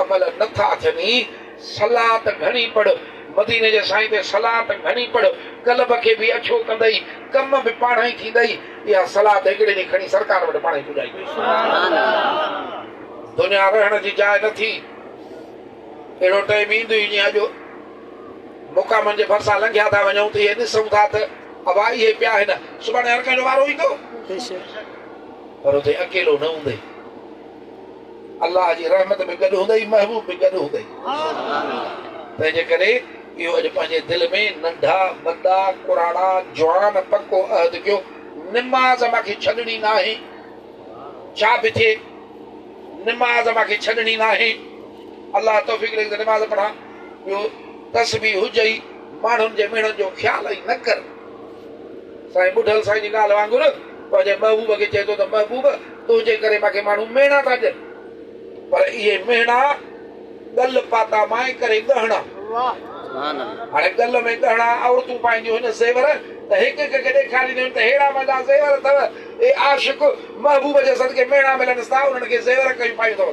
عمل نٿا ٿين. صلات گهڻي پڙهه، مديني جي سائين تي صلات گهڻي پڙهه، قلب کي به اڇو ڪندئي، ڪم به پاڻهئي ٿيندئي. اها صلات هڪڙي ڏينهن کڻي سرڪار وٽ پاڻهئي پڄائيندئي. دنيا رهڻ جي جاء نه ٿي. اهڙو ٽائيم ايندو ئي جيئن اڄ مقامن جي ڀرسان لنگهيا ٿا وڃون ته اهي ڏسون ٿا ته ابا اهي پيا آهن، سڀاڻي هر ڪنهن جو وارو ايندو. پر اتي اڪيلو نه هوندئي. الله جي رحمت به گڏ هوندئي، محبوب به گڏ هوندئي. تنهنجي ڪري اهو اڄ پنهنجي دل ۾ ننڍا، وڏا، ڪراڙا، جوان پڪو عهد ڪيو، نماز مان کي ڇڏڻي ناهي، ڇا به ٿئي نماز مان کي ڇڏڻي ناهي. الله توفيق ڏئي ته نماز پڙهان. ٻيو تسبيح هجئي، ماڻهن جي ميڻن جو خيال ئي نه ڪر. سائين ٻڍل سائين جي ڳالهه وانگر پنهنجي محبوب کي چئي ٿو ته محبوب تنهنجي ڪري مان کي ماڻهو ميڻا ٿا ڏين پر اهي ميڻا ڳل پاتا مائين ڪري ڳهڻا. هاڻي ڳل ۾ ڳهڻا عورتون پائينديون هن زيور ته هڪ هڪ کي ڏيکارينديون هن ته ههڙا منهنجا زيور اٿو. اي عاشق محبوب جي صدقي ميڻا ملنس ٿا انهن کي زيور ڪيون پايون اٿو.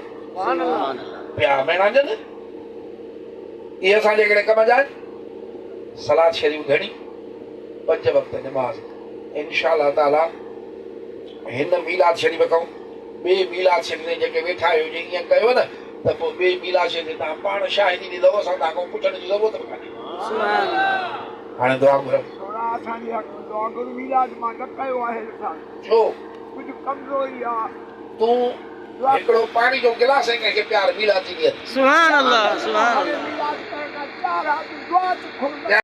پيا ميڻا ڏين. اهي اسان جي ڪهڙي ڪم جا آهن؟ صلات شريف گهڻي، پنج وقت نماز. انشاء الله تعالي هن ميلاد شريف کان ٻئي ميلاد شريف تائين جيڪي ويٺا آهيو جي ائين ڪيو نه ته پوء ٻئي ميلاد شريف تي توهان پاڻ شاهدي ڏيندؤ اسان توهان کان پڇڻ جي ضرورت به ڪانهي. هاڻي دعا گهرو. سهڻا اسان جي حق ۾ دعا گهر ميلاد مان نه ڪيو آهي اسان. ڇو؟ ڪجهه ڪمزوري آ. تون هڪڙو پاڻي جو گلاس ۽ ڪنهن کي پيار ميلاد جي نيت. سبحان الله سبحان الله. ميلاد ڪرڻ کان تيار آ تون دعا ته گهر.